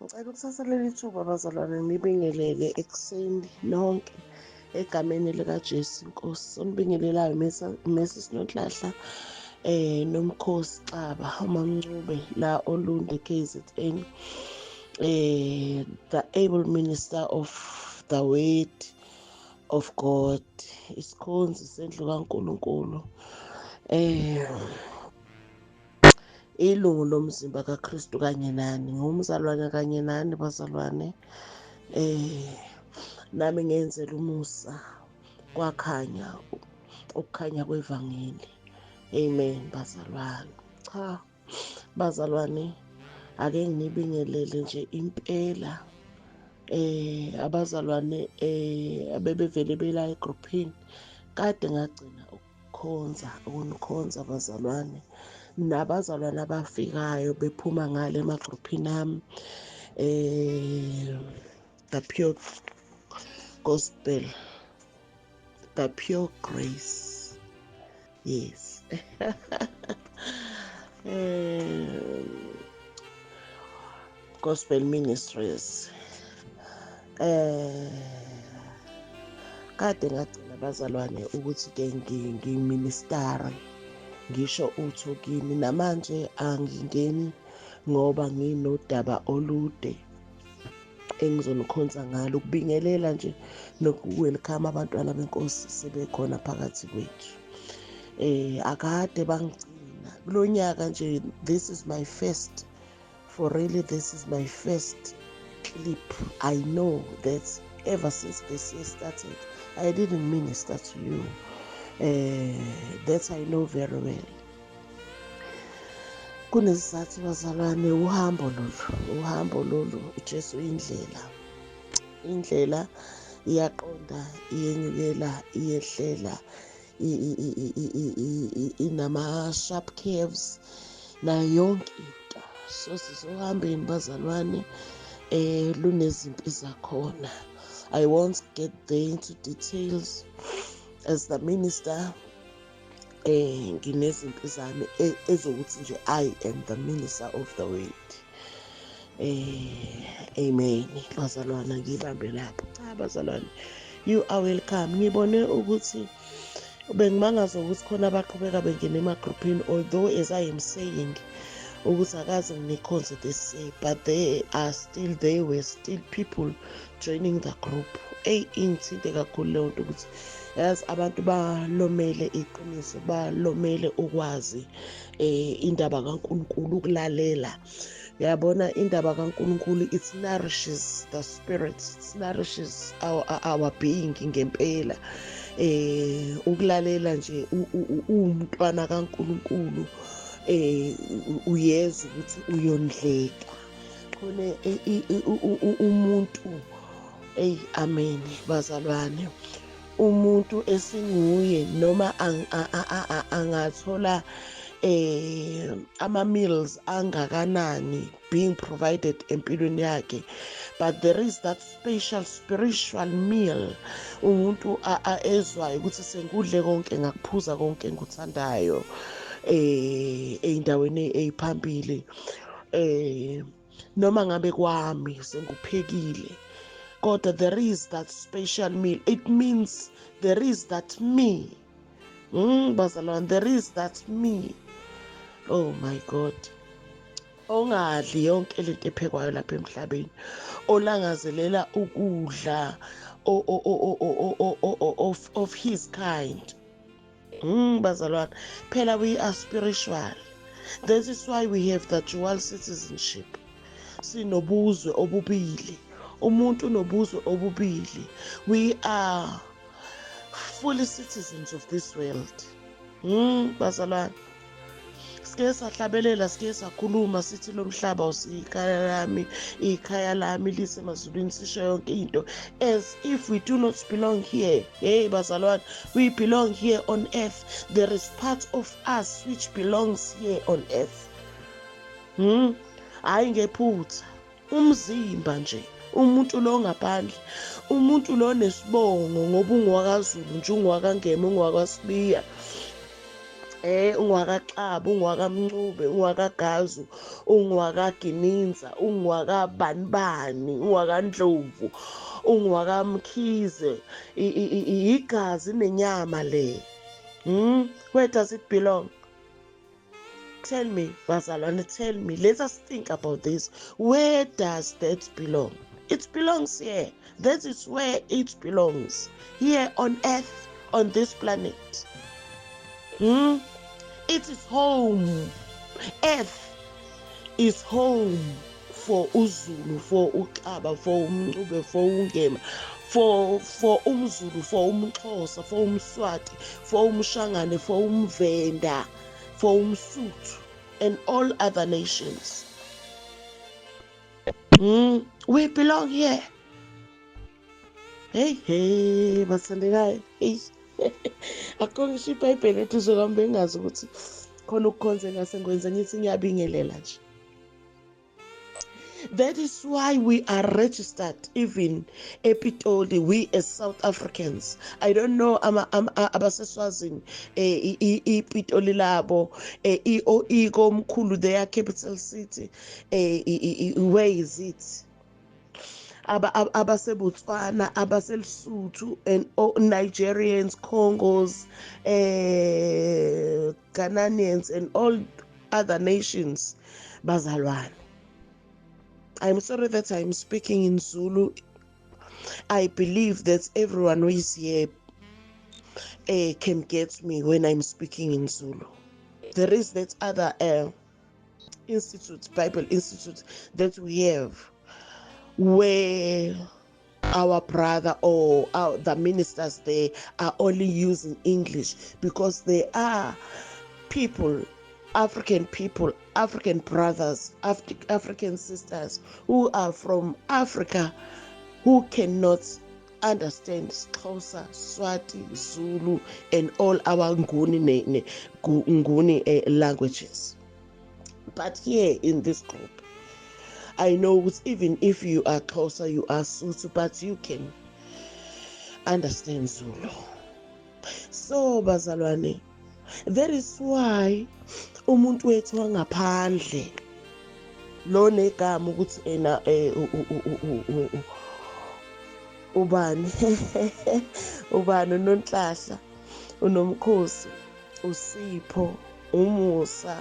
Ngicela ukuthatha leli thuba, bazalwane, nibingelele ekuseni nonke egameni likaJesu Inkosi. Onibingelelayo Mrs Nonhlahla Nomkhosi Xaba uMamncube la Olundi KZN, the able minister of the word of God, isikhonzi sendlu kaNkulunkulu, ilungu lomzimba kaKristu kanye nani, ngumzalwane kanye nani bazalwane. Nami ngenzela umusa kwakhanya ukukhanya kwevangeli. Amen bazalwane. Cha bazalwane, ake nginibingelele nje impela abazalwane abebevele bela egrouphini. Kade ngagcina ukukhonza, ukunikhonza bazalwane, nabazalwane abafikayo bephuma ngale emagruphini ami, the pure gospel, the pure grace, yes, gospel ministries. Kade ngagcina bazalwane ukuthi ke ngiministare, ngisho utho kini. Namanje angingeni ngoba nginodaba olude engizonikhonza ngalo, ukubingelela nje nokuwelcome abantwana benkosi sebekhona phakathi kwethu. Akade bangigcina kulonyaka nje. This is my first, for really, this is my first clip. I know that ever since this year started I didn't minister to you. That I know very well. Kunesizathu bazalwane, uhambo lolu, uhambo lolu. UJesu indlela, indlela iyaqonda, iyenyukela, iyehlela, inama sharp curves nayo yonke into. So sizohambeni bazalwane, lunezimpi zakhona. I won't get there into details as the minister. Nginezimpi zami ezokuthi nje I am the minister of the word. Amen bazalwana, ngibambe lapho. Cha bazalwane, you are welcome. Ngibone ukuthi bengimangaza ukuthi khona abaqhubeka bengena emagruphini, although as I am saying ukuthi akaze nginikhonze this year, but there are still, there were still people joining the group. Eyi, ingithinte kakhulu leyo nto ukuthi yazi abantu balomele iqiniso, balomele ukwazi indaba kaNkulunkulu, ukulalela. Uyabona, indaba kaNkulunkulu, it nourishes the spirit, it nourishes our being ngempela. Ukulalela nje umntwana kaNkulunkulu, uyeza ukuthi uyondleka khona umuntu. Ey, amen bazalwane. Umuntu esinguye noma angathola ama meals angakanani being provided empilweni yakhe, but there is that special spiritual meal umuntu ezwayo ukuthi sengudle konke, ngakuphuza konke engikuthandayo eyindaweni eyiphambili, noma ngabe kwami senguphekile, kodwa there is that special meal. It means there is that me. Bazalwane, there is that me, oh my God, ongadli yonke lento ephekwayo lapha emhlabeni, olangazelela ukudla of his kind. Bazalwane, phela we are spiritual. This is why we have the dual citizenship. Sinobuzwe obubili, umuntu unobuzwe obubili. We are fully citizens of this world. Bazalwane, sike sahlabelela, sike sakhuluma sithi lo mhlaba usiyikhaya lami, ikhaya lami lisemazulwini, sisho yonke into as if we do not belong here. Hey bazalwane, we belong here on earth. There is part of us which belongs here on earth. Hayi ngephutha, umzimba nje, umuntu lo ngaphandle, umuntu lo nesibongo, ngoba ungowakaZulu nje, ungowakaNgema, ungowakaSibiya. UngwakaXaba, ungwakaMncube, ungwakaGazu, ungwakaGininza, ungwakabanibani, ungwakaNdlovu, ungwakaMkhize, igazi nenyama le. Where does it belong? Tell me, bazalwane, tell me. Let us think about this. Where does that belong? It belongs here. That is where it belongs. Here on earth, on this planet. It is home. Earth is home for uZulu, for uXaba, for uMncube, for uNgema, for umZulu, for umXhosa, for umSwati, for umShangane, for umVenda, for umSuthu, and all other nations. We belong here. Hey, hey, bathandekayo. Hey. Akukho ngisho iBhayibheli eduze kwami, bengazi ukuthi khona ukukhonza engase ngikwenze, ngithi ngiyabingelela nje. That is why we are registered even ePitoli, we as South Africans. I don't know abaseSwazini, iPitoli labo, ikomkhulu, their capital city, where is it? AbaseBotswana, abaseLesotho and all Nigerians, Congos, Ghanaians and all other nations, bazalwane. I'm sorry that I'm speaking in Zulu. I believe that everyone who is here can get me when I'm speaking in Zulu. There is that other institute, Bible Institute, that we have, where our brother or the ministers there are only using English because they are people, African people, African brothers, African sisters who are from Africa who cannot understand Xhosa, Swati, Zulu, and all our Nguni languages. But here in this group, I know even if you are Xhosa, you are Sotho, but you can understand Zulu. So, bazalwane, that is why umuntu wethu wangaphandle lo negama ukuthi ena ubani ubani, uNonhlahla, uNomkhosi, uSipho, uMusa,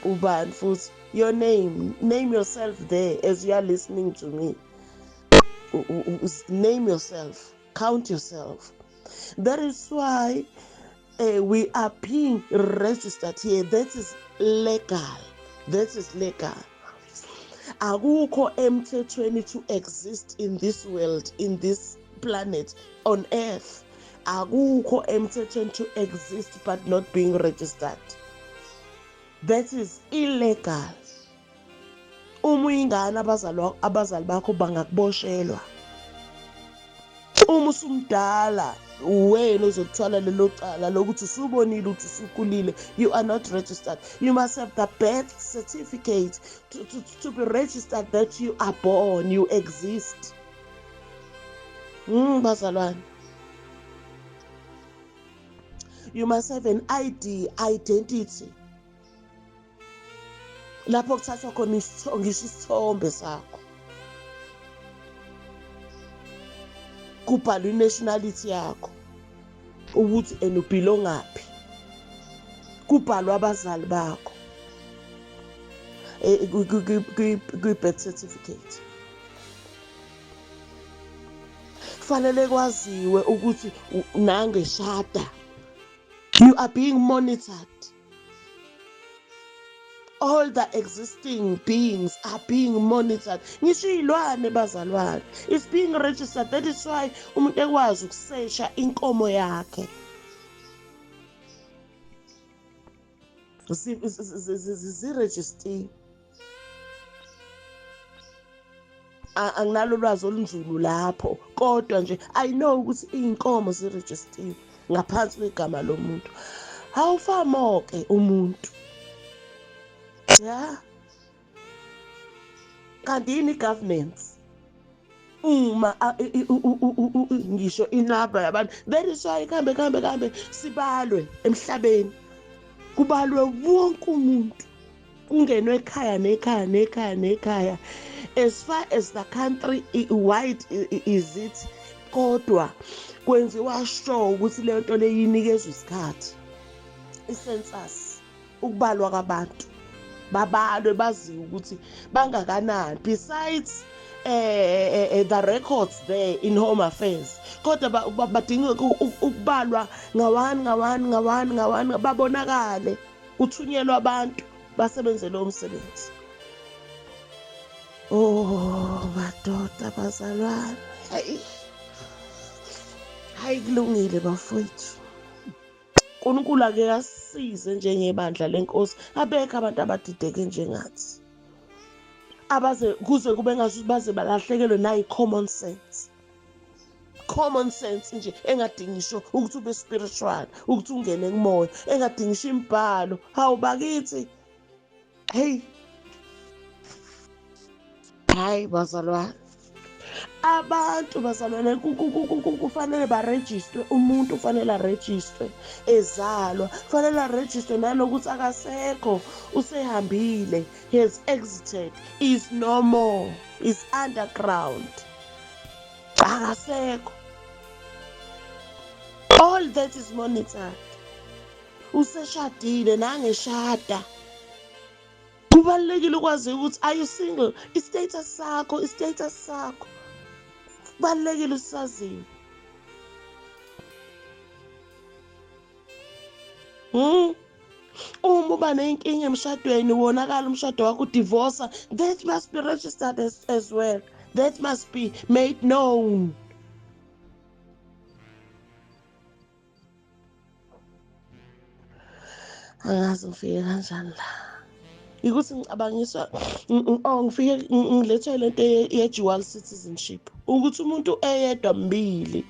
ubani futhi, your name, name yourself there as you are listening to me. Name yourself, count yourself. That is why we are being registered here. That is legal. That is legal. Akukho emthethweni to exist in this world, in this planet, on earth. Akukho emthethweni to exist but not being registered. That is illegal. Uma uyingane, abazali bakho bangakuboshelwa. Uma usumdala, wena ozokuthwala lelo cala lokuthi usubonile ukuthi usukhulile, you are not registered. You must have the birth certificate to be registered that you are born, you exist. Bazalwane, you must have an ID, identity, lapho kuthathwa khona ngisho isithombe sakho, kubhalwe i-nationality yakho ukuthi and ubelongaphi, kubhalwa abazali bakho kwi-birth certificate. Kufanele kwaziwe ukuthi nangeshada, you are being monitored. All the existing beings are being monitored. Ngisho iy'lwane, bazalwane, it's being registered. That is why umuntu ekwazi ukusesha inkomo yakhe, zirejistiwe. Anginalo ulwazi olunzulu lapho, kodwa nje I know ukuthi iy'nkomo zirejistiwe ngaphansi kwegama lomuntu. How far more ke umuntu ya? Kanti yini governance uma ngisho inamba yabantu? That is why kambe kambe kambe sibalwe emhlabeni. Kubalwe wonke umuntu, kungenwe ekhaya nekhaya nekhaya nekhaya, as far as the country wide is it, kodwa kwenziwa sure ukuthi leyo nto leyo inikezwe isikhathi. I-census, ukubalwa kwabantu, babalwe baziwe ukuthi bangakanani, besides the records there in Home Affairs, kodwa badinga ukubalwa ngawani ngawani ngawani ngawani, babonakale, kuthunyelwa abantu basebenze lowo msebenzi. Oh madoda, bazalwane, hayi hayi, kulungile bafowethu. uNkulunkulu ake asisize njengebandla lenkosi, abekho abantu abadideke njengathi, abaze kuze kube ngazuthi baze balahlekelwe nayi common sense. Common sense nje engadingi ngisho ukuthi ube spiritual, ukuthi ungene kumoya, engadingi ngisho imibhalo. Hawu bakithi, hey hayi bazalwane, abantu bazalwane kufanele barejistwe. Umuntu kufanele arejistwe ezalwa, kufanele arejistwe nanokuthi akasekho, usehambile, he has exited, is no more, is underground, akasekho. All that is monitored. Useshadile nangeshada, kubalulekile ukwazi ukuthi are you single, i-status sakho, i-status sakho kubalulekile usaziwe. Uma uba nenkinga emshadweni, wonakala umshado wakho, udivorce, that must be registered as well, that must be made known. Angazi ngifike kanjani la, ukuthi ngicabangiswa, oh, ngifike ngilethwe lento ye-dual citizenship, ukuthi umuntu eyedwa mbili,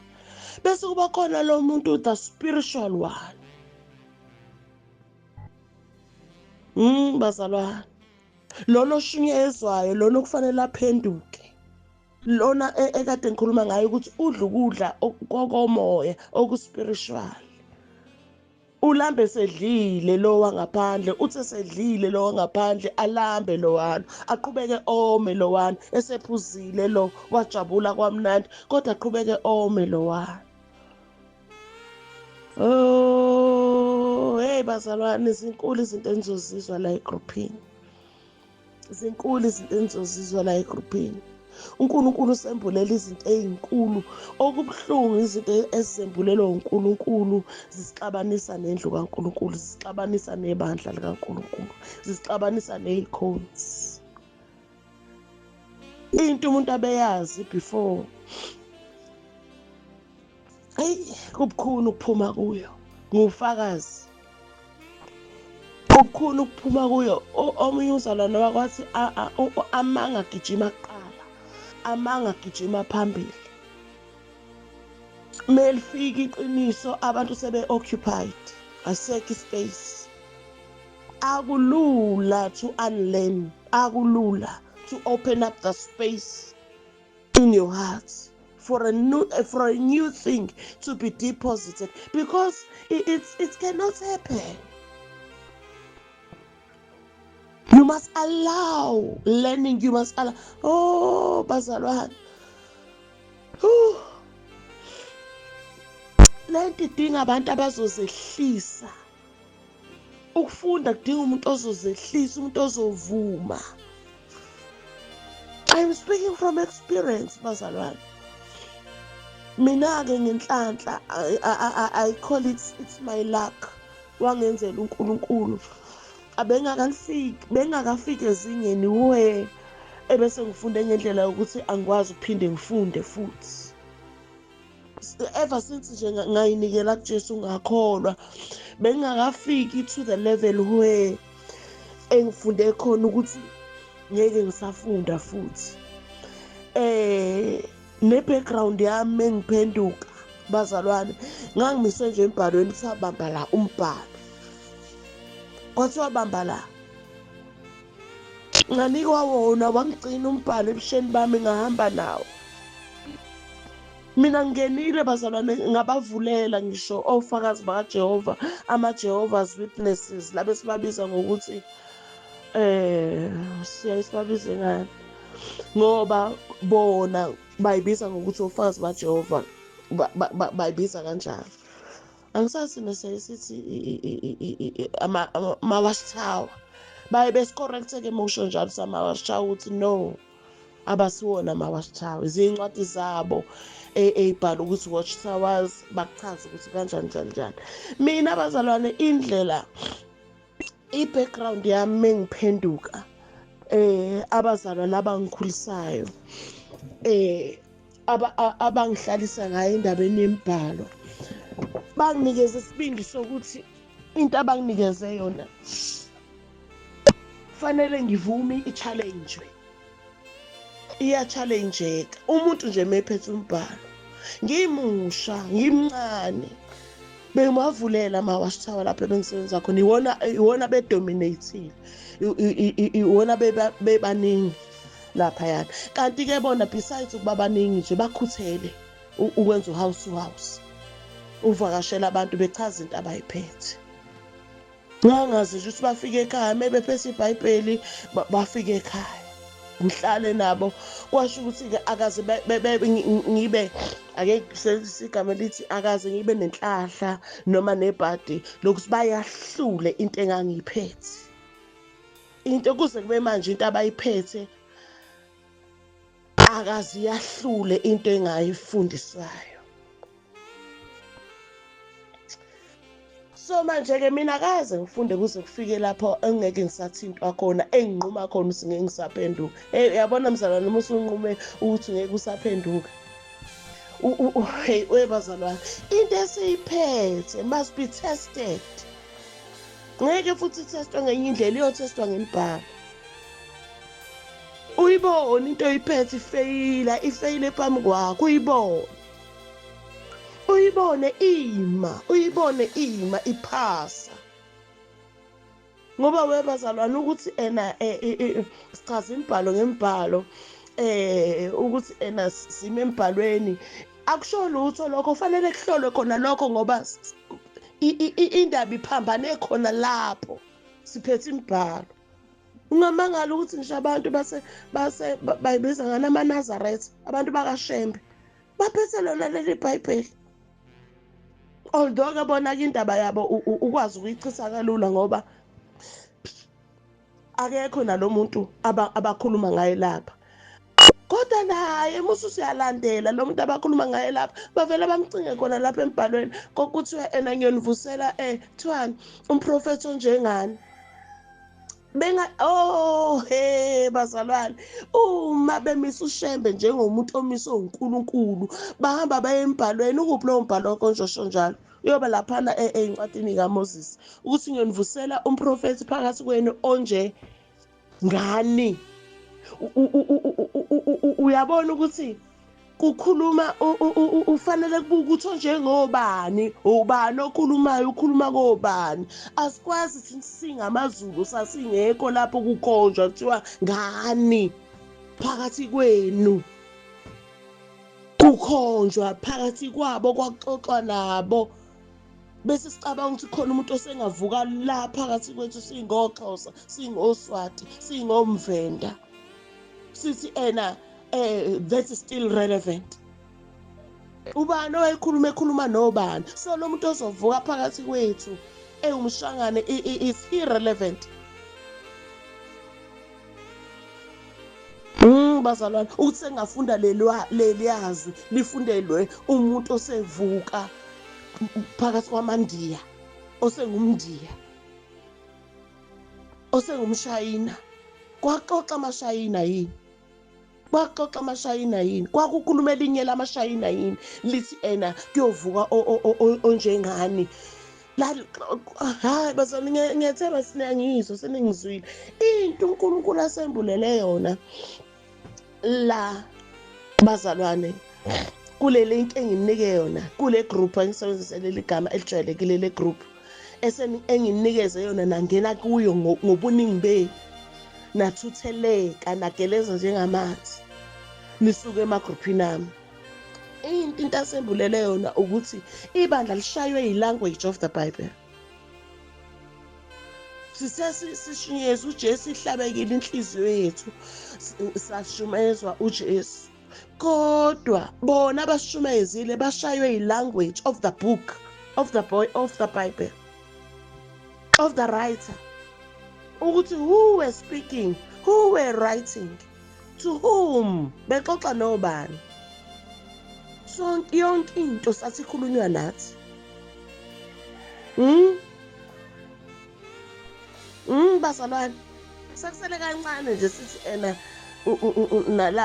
bese kuba khona lo muntu, the spiritual one. Bazalwane, lona oshunyezwayo, lona okufanele aphenduke, lona ekade ngikhuluma ngayo ukuthi udla ukudla kokomoya, okuspiritual, ulambe sedlile lo wangaphandle, uthe sedlile lo wangaphandle, alambe lo wano, aqhubeke ome lo wano, esephuzile lo wajabula kwamnandi, kodwa aqhubeke ome lo wano. Oh hey bazalwane, zinkulu izinto enizozizwa la egroupini, zinkulu izinto enizozizwa la egroupini. uNkulunkulu usembulela izinto ezinkulu. Okubuhlungu, izinto ezisembulelwa uNkulunkulu zisixabanisa nendlu kaNkulunkulu, zisixabanisa nebandla likaNkulunkulu, zisixabanisa nezikhonzi. Into umuntu abeyazi before, hey, kubukhuni ukuphuma kuyo. Ngufakazi, kubukhuni ukuphuma kuyo. Omunye umzalwane wakwathi amanga gijima kuqala, amanga gijima phambili, melifika iqiniso abantu sebe occupied, asekho space. Akulula to unlearn, akulula to open up the space in your heart for a new thing to be deposited, because it cannot happen. You must allow learning, you must allow. Oh bazalwane, lento idinga abantu abazozehlisa. Ukufunda kudinga umuntu ozozehlisa, umuntu ozovuma. I'm speaking from experience, bazalwane. Mina-ke ngenhlanhla, I call it, it's my luck, wangenzela uNkulunkulu, abengakafiki, bengakafiki ezingeni we ebese ngifunde ngendlela yokuthi angikwazi ukuphinde ngifunde futhi. Ever since nje ngayinikela kuJesu, ngakholwa, bengingakafiki to the level where engifunde khona ukuthi ngeke ngisafunda futhi. Ne background yami engiphenduka, bazalwane, ngangimise nje embhalweni, kuthiwa bamba la umbhalo, kwathiwa bamba la, nganikwa wona, wangigcina umbhalo ebusheni bami, ngahamba nawo. Mina ngingenile bazalwane, ngabavulela ngisho ofakazi bakaJehova, ama-Jehovah's Witnesses, labe sibabiza ngokuthi siyaye sibabize ngani, ngoba bona bayibiza ngokuthi ofakazi baJehova, bayibiza kanjalo. Angisazi nesiyaye sithi ama-watchtower, baye besicorrecte-ke uma usho njalo sama-watchtower ukuthi no, abasiwona ama-watchtower, izincwadi zabo ey'bhala ukuthi watchtowers, bakuchaza ukuthi kanjani njani njani. Mina bazalwane, indlela i-background yami mengiphenduka, abazalwane abangikhulisayo, abangihlalisa ngayo endabeni yemibhalo, banginikeza isibindi sokuthi into abanginikeze yona fanele ngivume i-challenge. Iya-challenge-eka umuntu nje mephethe umbhalo. Ngimusha, ngimncane, bengiwavulela ama-watchtower lapho ebengisebenza khona, iwona bedominate-ile, iwona bebaningi laphayana. Kanti-ke bona besides ukuba baningi nje, bakhuthele ukwenza u-house to house, uvakashela abantu bechaza into abayiphethe. Ngangazi nje ukuthi bafike ekhaya uma bephethe iBhayibheli, bafike ekhaya ngihlale nabo. Kwasho ukuthi-ke akaze ngibe, ake ngisebenzise igama elithi akaze ngibe nenhlahla noma nebhadi lokuthi bayahlule into engangiyiphethe. Into kuze kube manje into abayiphethe akaze yahlule into engayifundiswayo. So manje-ke mina akaze ngifunde kuze kufike lapho engeke ngisathintwa khona, enginquma khona ukuthi ngeke ngisaphenduka. Hey, uyabona mzalwane, uma usunqume ukuthi ngeke usaphenduka, hey webazalwane, into esiyiphethe must be tested. Ngeke futhi ithestwe ngenye indlela, iyothestwa ngemibhalo. Uyibone into oyiphethe ifeyila, ifeyile phambi kwakho, uyibone, uyibone ima, uyibone ima iphasa. Ngoba webazalwane ukuthi ena sichaza imibhalo ngemibhalo, ukuthi ena sime embhalweni, akusho lutho lokho, fanele kuhlolwe khona lokho, ngoba indaba iphambane khona lapho siphethe imibhalo. Ungamangala ukuthi ngisho abantu base bayibiza ngani amaNazaretha, abantu bakaShembe baphethe lona leli Bhayibheli. Although ke bona ke indaba yabo ukwazi ukuyichitha kalula, ngoba akekho nalomuntu abakhuluma ngaye lapha. Kodwa naye musu siyalandela lo muntu abakhuluma ngaye lapha, bavele bamcinge khona lapha embhalweni, kokuthiwa ena ngiyonivusela kuthiwani umprofethi onjengani. Benga, oh he bazalwane, uma bemisa uShembe njengomuntu omiswe uNkulunkulu, bahamba baye embhalweni. Ukuphi lowo mbhalo konjosho njalo? Uyoba laphana encwadini kaMoses, ukuthi ngiyonivusela umprofethi phakathi kwenu onje ngani. Uyabona ukuthi kukhuluma ufanele kubuka ukuthi onjengobani, ubani okhulumayo, ukhuluma kobani. Asikwazi thina singamaZulu, sasingekho lapho kukhonjwa kuthiwa ngani phakathi kwenu, kukhonjwa phakathi kwabo, kwakuxoxwa nabo. Bese sicabanga ukuthi khona umuntu osengavuka la phakathi kwethu, singoXhosa, singoSwati, singomVenda, sithi ena that is still relevant. Ubani owayekhuluma, ekhuluma nobani? So lo muntu ozovuka phakathi kwethu ewumshangane is he relevant? Bazalwane, ukuthi sengafunda leliyazwi lifundelwe umuntu osevuka phakathi kwamaNdiya, osengumNdiya, osengumShayina. Kwaxoxa amaShayina yini? Kwaxoxa amaShayina yini? Kwakukhuluma elinye lamashayina yini lithi ena kuyovuka onjengani? Hayi bazalwane, ngiyethemba siniyangizwa, seningizwile into uNkulunkulu asembulele yona la bazalwane, kule link enginike yona kule group. Angisebenzise leli gama elijwayelekile le group enginikeze yona, nangena kuyo ngobuningi benu, nathutheleka, nageleza njengamanzi nisuke emagruphini ami. Into asembulele yona ukuthi ibandla lishaywe yi-language of the Bible. Sisesishunyezwa uJesu, ihlabekile inhliziyo yethu, sashumezwa uJesu. Kodwa bona abashumayezile bashaywe yi-language of the book, of the boy, of the Bible, of the writer. Ukuthi who were speaking, who were writing, to whom, bexoxa nobani. Sonke yonke into sathi ikhulunywa nathi. Bazalwane, sekusele kancane nje sithi ena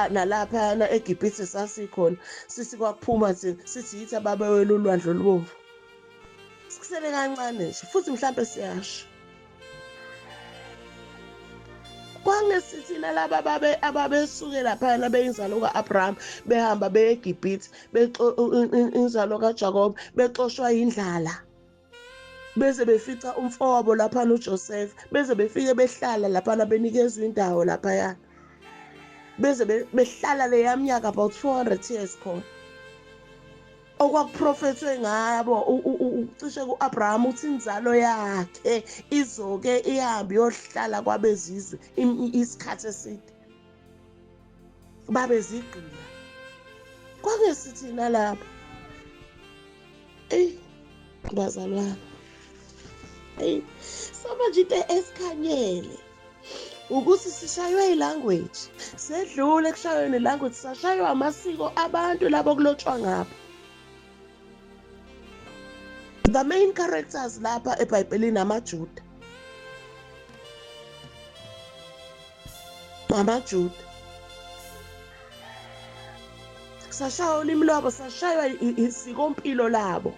nalaphana eGibhithe sasikhona, sithi kwakuphuma sithi yithi ababewela ulwandle olubomvu. Sikusele kancane nje futhi mhlambe siyasho. Kwangesithina laba ababesuke laphana beyinzalo ka-Abraham behamba beye eGibhithe, inzalo kaJakobe, bexoshwa yindlala. Beze befica umfowabo laphana uJoseph, beze befike behlala laphana benikezwe indawo laphaya. Beze behlala leya minyaka about 400 years khona. Okwakuprofethwe ngabo ucishe ku-Abraham uthi inzalo yakhe izoke ihambe iyohlala kwabezizwe isikhathi eside. Babe zigqila. Kwangesithina lapho. Eyi bazalwane. Eyi manje into esikhanyele ukuthi sishaywe ilanguage, sedlule ekushayweni ilanguage, sashaywa amasiko abantu labo kulotshwa ngabo. The main characters lapha eBhayibhelini amaJuda. Amajuda. Sashaywa ulimi lwabo, sashaywa isikompilo labo.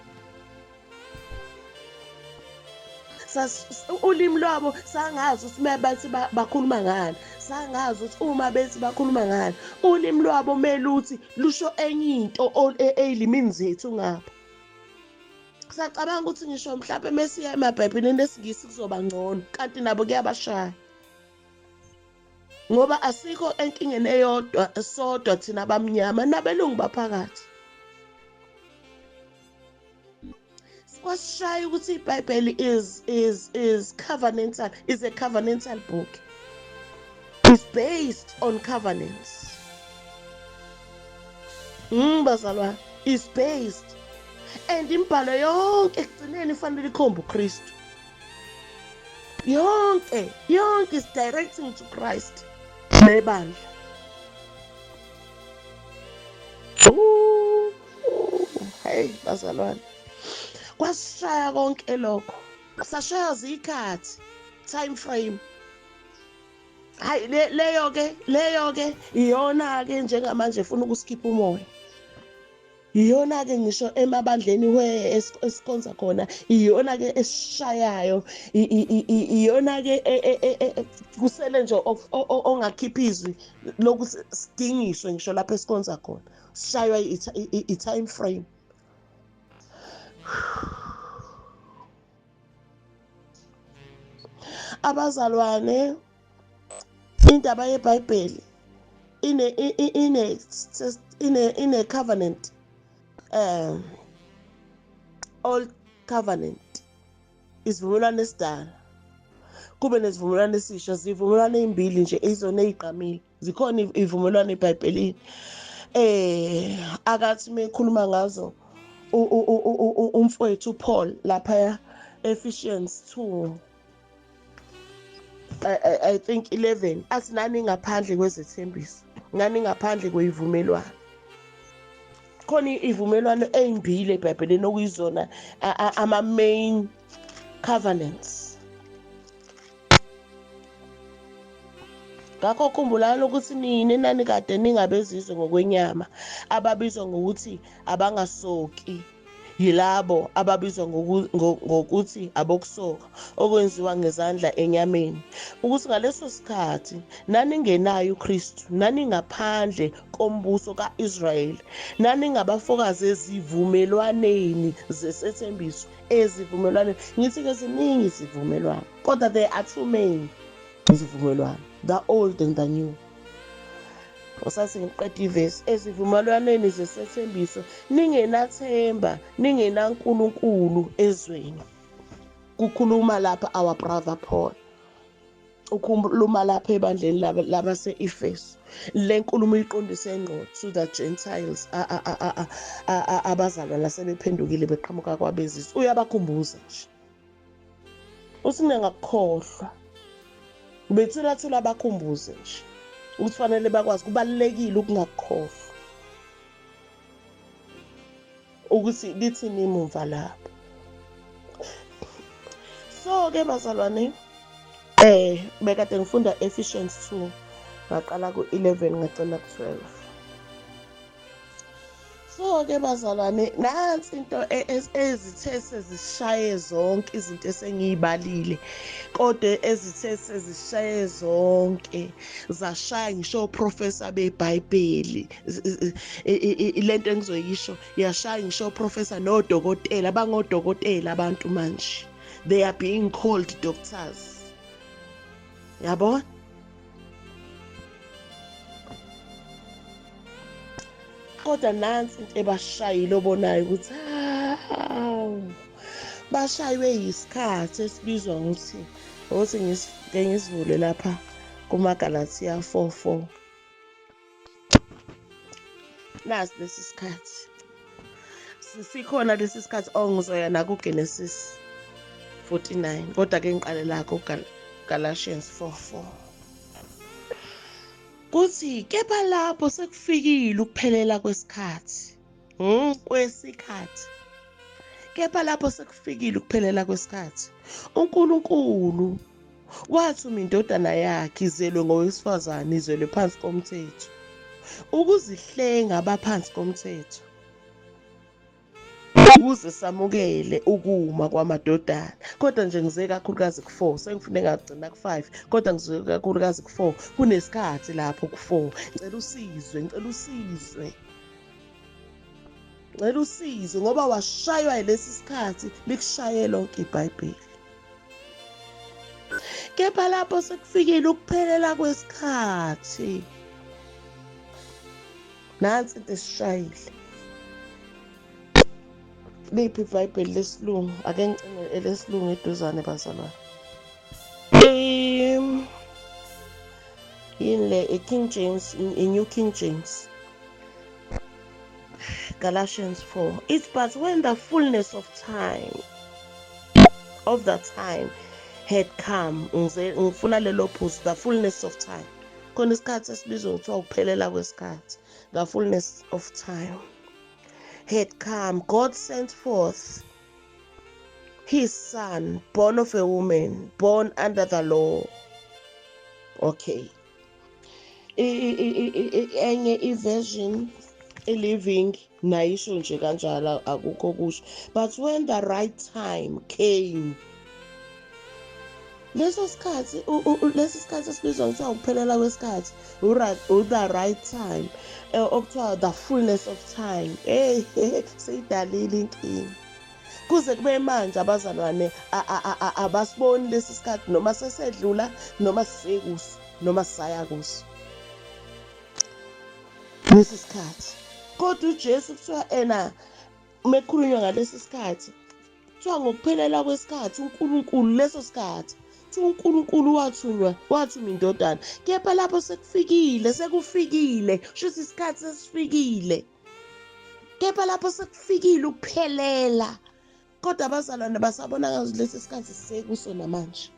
Ulimi lwabo sangazi ukuthi uma bathi bakhuluma ngani, sangazi ukuthi uma bethi bakhuluma ngani. Ulimi lwabo meluthi lusho enye into eyilimini zethu ngapha. Sacabanga ukuthi ngisho mhlawumbe mesiya emaBhayibhelini esiNgisi kuzoba ngcono, kanti nabo kuyabashaya. Ngoba asikho enkingeni eyodwa sodwa thina abamnyama nabelungu baphakathi. Kwasishaya ukuthi iBhayibheli is covenantal, is a covenantal book. It's based on covenants. Bazalwane, is based. And imibhalo yonke ekugcineni ifanele ikhombe uKristu. Yonke, yonke is directing to Christ. Nebandla. Hey bazalwane. Kwasishaya konke lokho. Sashaya zikhathi, time frame. Hayi leyo ke, leyo ke iyona ke njengamanje efuna ukusikhipha umoya. Iyona ke ngisho emabandleni we esikhonza khona, iyona ke esishayayo, iyona ke kusele nje ongakhipha izwi lokuthi sidingiswe ngisho lapho esikhonza khona. Sishaywa i-time frame. Abazalwane, indaba yeBhayibheli ine covenant, old covenant, isivumelwano esidala, kube nesivumelwano esisha. Zivumelwano ezimbili nje izona ezigqamile. Zikhona ivumelwano eBhayibhelini. Akathi mekhuluma ngazo umfowethu Paul lapha Ephesians 2, I think 11, athi nani ngaphandle kwezethembiso, nani ngaphandle kweyivumelwano. Khona ivumelwano ezimbili eBhayibhelini okuyizona ama main covenants. Ngakho khumbulani ukuthi nina nani kade ningabezizwe ngokwenyama, ababizwa ngokuthi abangasoki, yilabo ababizwa ngokuthi abokusoka okwenziwa ngezandla enyameni, ukuthi ngaleso sikhathi naningenayo uKristu, naningaphandle kombuso kaIsrayeli, naningabafokazi ezivumelwaneni zesethembiso, ezivumelwaneni. Ngithi ke ziningi izivumelwano, kodwa there are two main izivumelwano, the old and the new. Usathi ngiqeda ivesi, ezivumelwaneni zesethembiso ningenathemba, ningenaNkulunkulu ezweni. Kukhuluma lapha our brother Paul, ukhuluma lapha ebandleni labase-Efesu. Le nkulumo iqondise ngqo to the Gentiles, abazalwane asebephendukile beqhamuka kwabezizwe. Uyabakhumbuza nje, uthi ningakukhohlwa, bethulathula abakhumbuze nje ukuthi fanele bakwazi, kubalulekile ukungakukhohlwa ukuthi lithini imumva lapho. So-ke bazalwane, bekade ngifunda Ephesians 2, ngaqala ku-11 ngagcina ku-12. So-ke bazalwane, nansi into ezithe sezishaye zonke izinto esengiyibalile, kodwa ezithe sezishaye zonke zashaya ngisho oprofesa beBhayibheli. Lento engizoyisho yashaya ngisho oprofesa nodokotela, bangodokotela abantu manje, they are being called doctors, yabo. Kodwa nansi into ebashayile obonayo ukuthi hawu, bashaywe yisikhathi esibizwa ngokuthi, ukuthi ngike ngisivule lapha kumaGalathiya 4:4. Nasi lesi sikhathi sikhona, lesi sikhathi ongizoya nakuGenesis 49, kodwa ke ngiqale la kuGalatians 4:4. Kuthi kepha lapho sekufikile ukuphelela kwesikhathi, kwesikhathi, kepha lapho sekufikile ukuphelela kwesikhathi, uNkulunkulu wathuma indodana yakhe izelwe ngowesifazane, izelwe phansi komthetho, ukuzihlenga abaphansi komthetho, ukuze samukele ukuma kwamadodana. Kodwa nje ngize kakhulukazi ku-4, sengifune ngagcina ku-5, kodwa ngize kakhulukazi ku-4. Kunesikhathi lapho ku-4. Ngicela usizwe, ngicela usizwe, ngicela usizwe, ngoba washaywa yilesi sikhathi, likushaye lonke iBhayibheli. Kepha lapho sekufikile ukuphelela kwesikhathi, nansi into esishayile. Liphi iBhayibheli lesilungu? Ake ngicinge elesilungu eduzane bazalwane. Yini le? I-King James, i-New King James. Galatians 4. It's but when the fullness of time, of the time had come. Ngifuna lelo phuzu, the fullness of time. Khona isikhathi esibizwa ngokuthiwa ukuphelela kwesikhathi. The fullness of time had come, God sent forth his son, born of a woman, born under the law. Okay. Enye i-version, i-Living, nayisho nje kanjalo, akukho kusho. But when the right time came, leso sikhathi, lesi sikhathi esibizwa ngokuthiwa ukuphelela kwesikhathi, the right time, okuthiwa the fullness of time, hey, seyidalile inkinga. Kuze kube manje abazalwane abasiboni lesi sikhathi, noma sesedlula, noma sisekuso, noma sisaya kuso lesi sikhathi. Kodwa uJesu kuthiwa ena mekukhulunywa ngalesi sikhathi, kuthiwa ngokuphelela kwesikhathi uNkulunkulu, leso sikhathi kuthiwa uNkulunkulu wathunywa, wathuma indodana. Kepha lapho sekufikile, sekufikile, kusho ukuthi isikhathi sesifikile. Kepha lapho sekufikile ukuphelela, kodwa abazalwane basabona ngazo lesi sikhathi sisekuso namanje.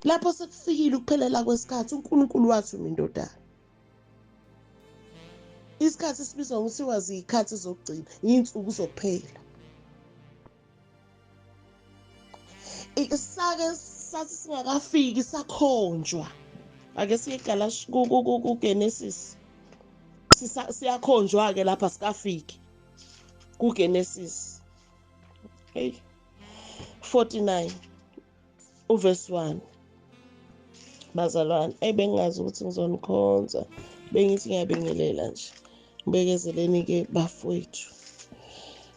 Lapho sekufikile ukuphelela kwesikhathi, uNkulunkulu wathuma indodana. Isikhathi sibizwa ngokuthiwa ziyikhathi zokugcina, iy'nsuku zokuphela. Sake sathi singakafiki sakhonjwa. Ake siye kuGenesis. Siyakhonjwa-ke lapha, sikafiki kuGenesis. Hey, 49 uverse 1. Bazalwane, eyi bengingazi ukuthi ngizonikhonza, bengithi ngiyabingelela nje. Ngibekezeleni-ke bafowethu.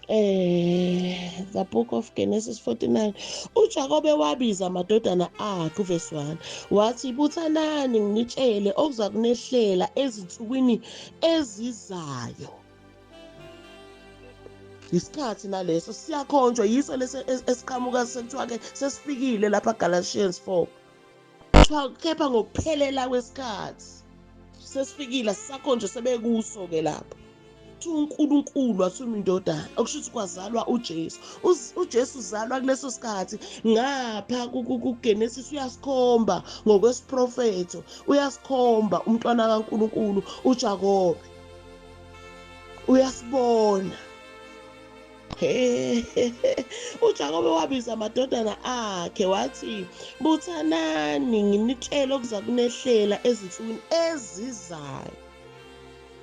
The book of Genesis 49. UJakobe wabiza amadodana akhe, uverse 1, wathi, buthanani nginitshele okuza kunehlela ezinsukwini ezizayo. Isikhathi naleso siyakhonjwa, yiso lesi esiqhamuka sekuthiwa ke sesifikile lapha Galatians 4. Kuthiwa kepha ngokuphelela kwesikhathi sesifikile, sisakhonjwa sebekuso ke lapho. uNkulunkulu wathuma indodana, okusho ukuthi kwazalwa uJesu. UJesu uzalwa kuleso sikhathi. Ngapha kuGenesis uyasikhomba ngokwesiprofetho, uyasikhomba umntwana kaNkulunkulu uJakobe, uyasibona. UJakobe wabiza amadodana akhe wathi, buthanani nginitshele okuza kunehlela ezinsukwini ezizayo.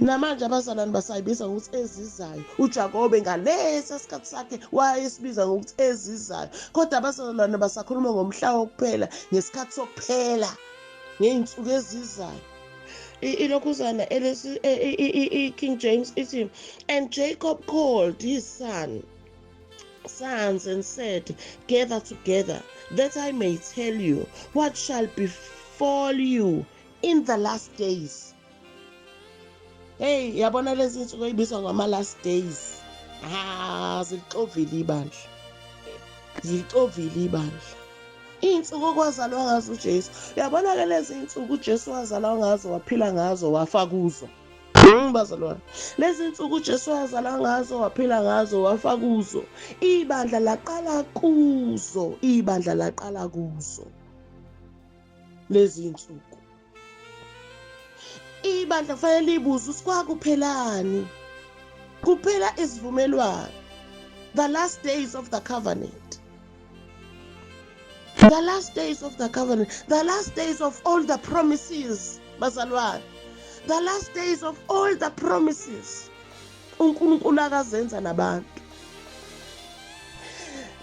Namanje abazalwane basayibiza ngokuthi ezizayo. UJakobe ngalesa sikhathi sakhe wayesibiza ngokuthi ezizayo, kodwa abazalwane basakhuluma ngomhla wokuphela, ngesikhathi sokuphela, ngey'nsuku ezizayo. Ilokhuzana i-King James ithi, and Jacob called his sons and said, gather together that I may tell you what shall befall you in the last days. Hey, yabona lezi insuku eyibizwa ngama last days. Zixovile ibandla. Zixovile ibandla. Insuku okwazalwa ngazo uJesu. Uyabona ke lezi insuku uJesu wazalwa ngazo, waphila ngazo, wafa kuzo. Bazalwane, lezi insuku uJesu wazalwa ngazo, waphila ngazo, wafa kuzo. Ibandla laqala kuzo, ibandla laqala kuzo. Lezi insuku. Ibandla kufanele libuze ukuthi kwakuphelani. Kuphela isivumelwano. The last days of the covenant. The last days of the covenant. The last days of all the promises. Bazalwane. The last days of all the promises. uNkulunkulu akazenza nabantu.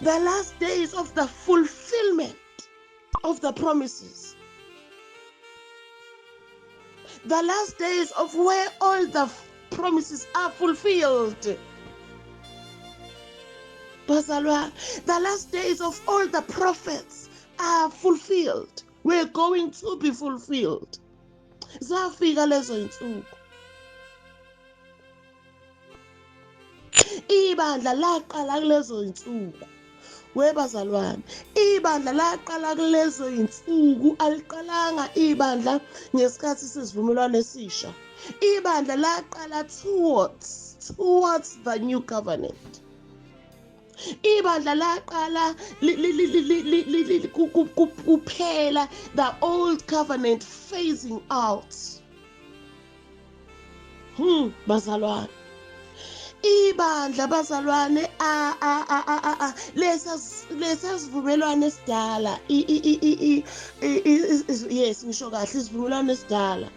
The last days of the fulfillment of the promises. The last days of where all the promises are fulfilled. Bazalwane, the last days of all the prophets are fulfilled. We're going to be fulfilled. Zafika lezo insuku. Ibandla laqala kulezo insuku. Webazalwane, ibandla laqala kulezo insuku, aliqalanga ibandla ngesikhathi sesivumelwano esisha. Ibandla laqala towards the new covenant. Ibandla laqala kuphela the old covenant phasing out. Bazalwane, ibandla bazalwane lesa sivumelwano esidala, yes ngisho kahle, isivumelwano esidala.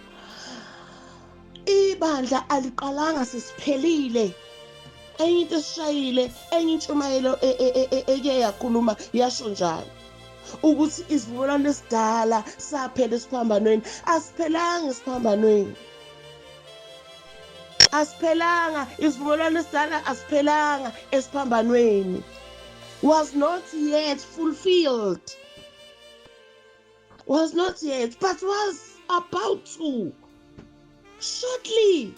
Ibandla aliqalanga sesiphelile. Enye into esishayile, enye intshumayelo eke yakhuluma yasho njalo ukuthi isivumelwano esidala saphela esiphambanweni. Asiphelanga esiphambanweni, asiphelanga isivumelwano esidala, asiphelanga esiphambanweni. Was not yet fulfilled, was not yet, but was about to shortly.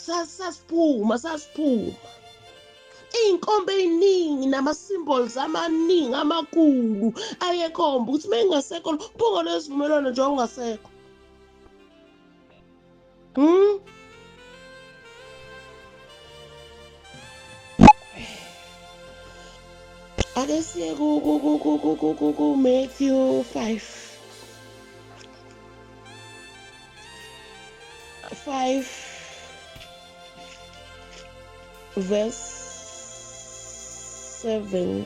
Sasiphuma iy'nkomba ey'ningi nama-symbols amaningi amakhulu ayekhomba ukuthi mengingasekho mphungo lesivumelwano nje ungasekho. Ake siye ku Matthew 5 verse 17.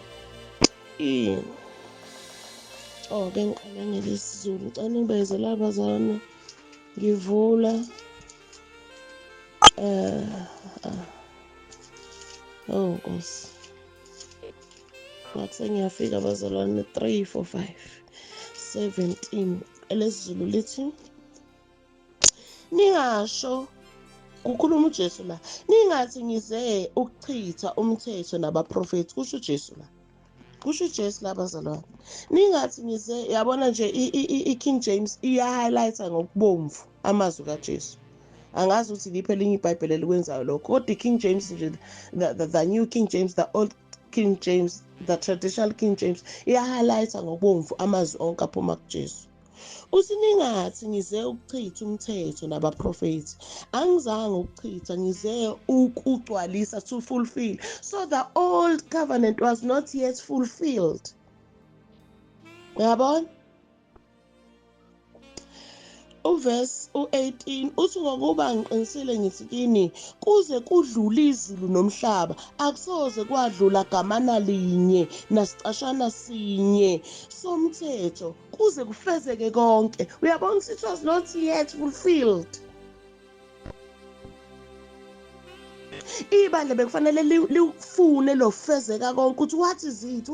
Oh, ke ngiqale ngelesiZulu. Ngicela ningibezela abazalwane, ngivula oh Nkosi, ngathi sengiyafika abazalwane. 3 4 5 17 elesiZulu lithi, ningasho Kukhuluma uJesu la. Ningathi ngize ukuchitha umthetho nabaprofeti, kusho uJesu la. Kusho uJesu la bazalwane. Ningathi ngize, yabona nje i-King James iya-highlight-a ngokubomvu amazwi kaJesu. Angazi ukuthi liphi elinye iBhayibheli elikwenzayo lokho, kodwa i-King James nje, the New King James, the Old King James, the traditional King James, iya-highlight-a ngokubomvu amazwi onke aphuma kuJesu. Uthi ningathi ngize ukuchitha umthetho nabaprofeti, angizange ukuchitha, ngize ukugcwalisa, to fulfill. So the old covenant was not yet fulfilled. Uyabona? Uverse u-18 uthi ngokuba ngiqinisile ngithi kini, kuze kudlule izulu nomhlaba, akusoze kwadlula gamana linye nasicashana sinye somthetho, kuze kufezeke konke. Uyabona ukuthi it was not yet fulfilled. Ibandla bekufanele liwufune lofezeka konke, ukuthi what is it,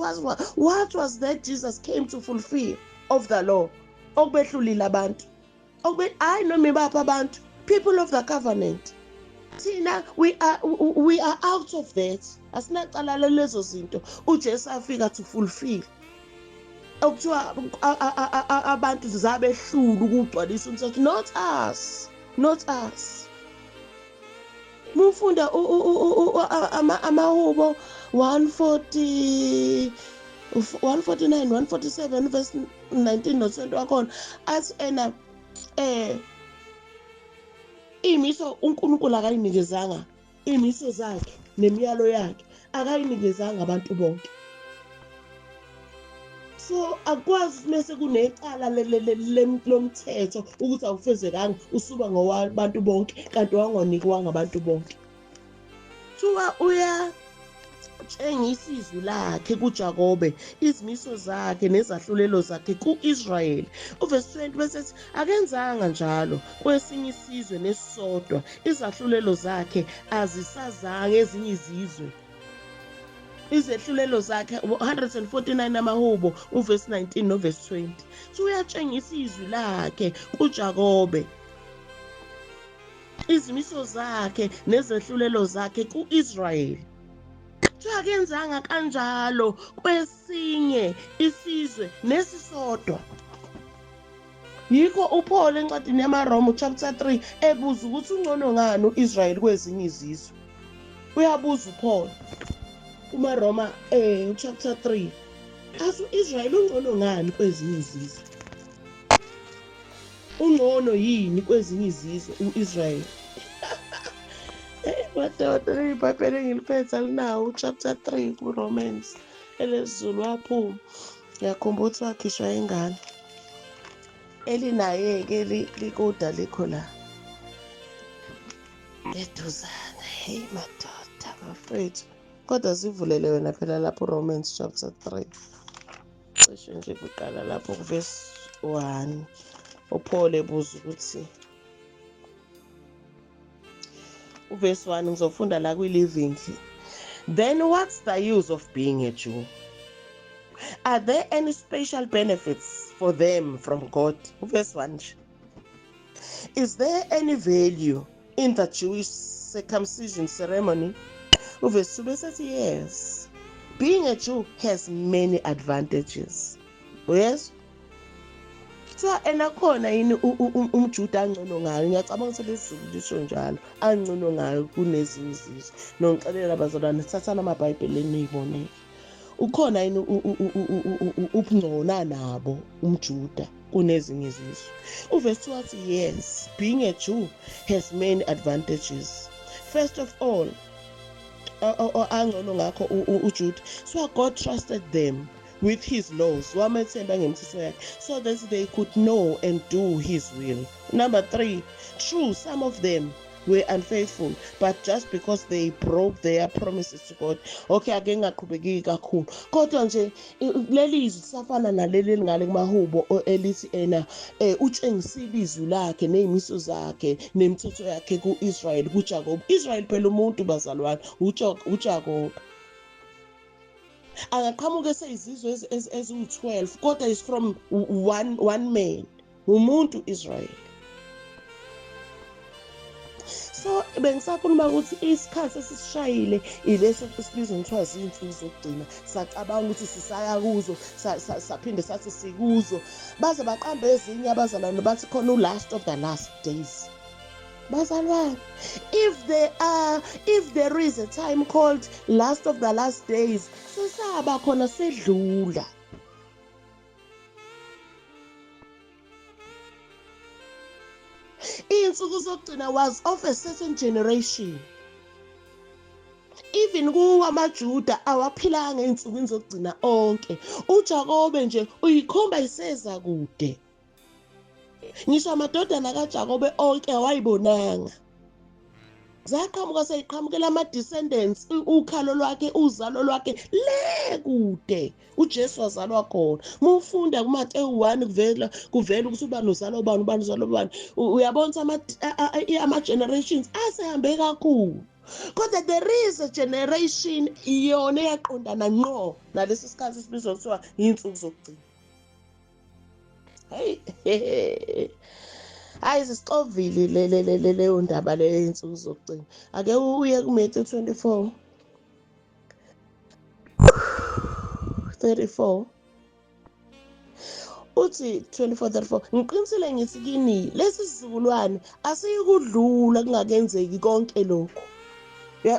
what was that Jesus came to fulfill of the law, okubehlulile abantu, okube hayi noma ibaphi abantu, people of the covenant. Thina we are out of that, asinacala lezo zinto uJesu afika to fulfill. Okuthiwa abantu zabehlula ukugcwalisa umthetho, not us, not us. Mufunda amahubo 140 149 147 verse 19 no 20 wakhona, athi ena imiso uNkulunkulu akayinikezanga, imiso zakhe nemiyalo yakhe akayinikezanga abantu bonke. So akwazi mase kunecala lomthetho ukuthi awufezekanga, usuba ngowabantu bonke kanti wangonikwanga abantu bonke. Kuthiwa uyatshengisa izwi lakhe kuJakobe, izimiso zakhe nezahlulelo zakhe ku-Israyeli. Uverse 20 bese ethi akenzanga njalo kwesinye isizwe nesisodwa, izahlulelo zakhe azisazange ezinye izizwe. Izehlulelo zakhe 149 amahubo uverse 19 noverse 20. So uyatshengisa izwi lakhe kuJakobe, izimiso zakhe nezehlulelo zakhe ku-Israyeli. Kuthiwa akenzanga kanjalo kwesinye isizwe nesisodwa. Yikho uPaul encwadini yamaRoma chapter 3 ebuza ukuthi ungcono ngani uIsrayeli kwezinye izizwe. Uyabuza uPaul kumaRoma chapter 3, athi uIsrayeli ungcono ngani kwezinye izizwe? Ungcono yini kwezinye izizwe uIsrayeli? Madoda, iBhayibheli engiliphethe alinawo chapter 3 kuRomans, elesiZulu waphuma. Ngiyakhumbula ukuthi wakhishwa ingane. Elinaye-ke likuda likho la eduzane. Hey madoda bafethu, kodwa sivulele wena phela lapho Romans chapter 3, cishe nje kuqala lapho kuverse 1. uPaul ebuza ukuthi uverse 1, ngizofunda la kwi-Living. Then what's the use of being a Jew? Are there any special benefits for them from God? Verse 1. Is there any value in the Jewish circumcision ceremony? Verse 2 says yes. Being a Jew has many advantages. Yes? So enakhona yini umJuda angcono ngayo? Ngiyacabanga ukuthi lesiZulu lisho njalo, angcono ngayo kunezinye izizwe. Nongixelela bazalwane, thathana amaBhayibheli eniyibonele. Ukhona yini ubungcona nabo umJuda kunezinye izizwe? Uverse 2 wathi yes, being a Jew has many advantages. First of all, angcono ngakho uJuda. So God trusted them with his laws, wamethemba ngemithetho yakhe, so that they could know and do his will. Number 3, true, some of them were unfaithful, but just because they broke their promises to God. Okay, ake ngaqhubeki kakhulu, kodwa nje leli izwi safana naleli elingale kumahubo elithi ena utshengisile izwi lakhe nezimiso zakhe nemithetho yakhe kuIsrael, kuJakob. Israel phela umuntu bazalwane, uJakob angaqhamuka eseyizizwe eziwu-12, kodwa is from one man, umuntu Israel. So bengisakhuluma ukuthi isikhathi esisishayile ileso esibizwa ngithiwa zinsuku zokugcina. Sacabanga ukuthi sisaya kuzo, saphinde sathi sikuzo. Baze baqambe ezinye abazalwane bathi khona u-last of the last days. Bazalwane, if there is a time called last of the last days, sesaba khona sedlula. Iy'nsuku zokugcina was of a certain generation. Even kuwo amaJuda awaphilanga ey'nsukwini zokugcina onke. UJakobe nje uyikhomba iseza kude. Ngisho amadodana kaJakobe onke awayibonanga. Zaqhamuka seyiqhamukela ama-descendants, ukhalo lwakhe, uzalo lwakhe le kude. uJesu wazalwa khona. Uma ufunda kuMateyu 1 kuvela ukuthi ubani uzalwa ubani, ubani uzalwa ubani. Uyabona ukuthi ama-generations asehambe kakhulu. Kodwa there is a generation iyona eyaqondana ngqo nalesi sikhathi esibizwa kuthiwa iy'nsuku zokugcina. Hey, hayi, sisixovile leyo ndaba leyo y'nsuku zokugcina. Ake uye kuMatthew 24 34. Uthi 24:34, ngiqinisile ngithi kini, lesi sizukulwane asiyikudlula kungakenzeki konke lokhu.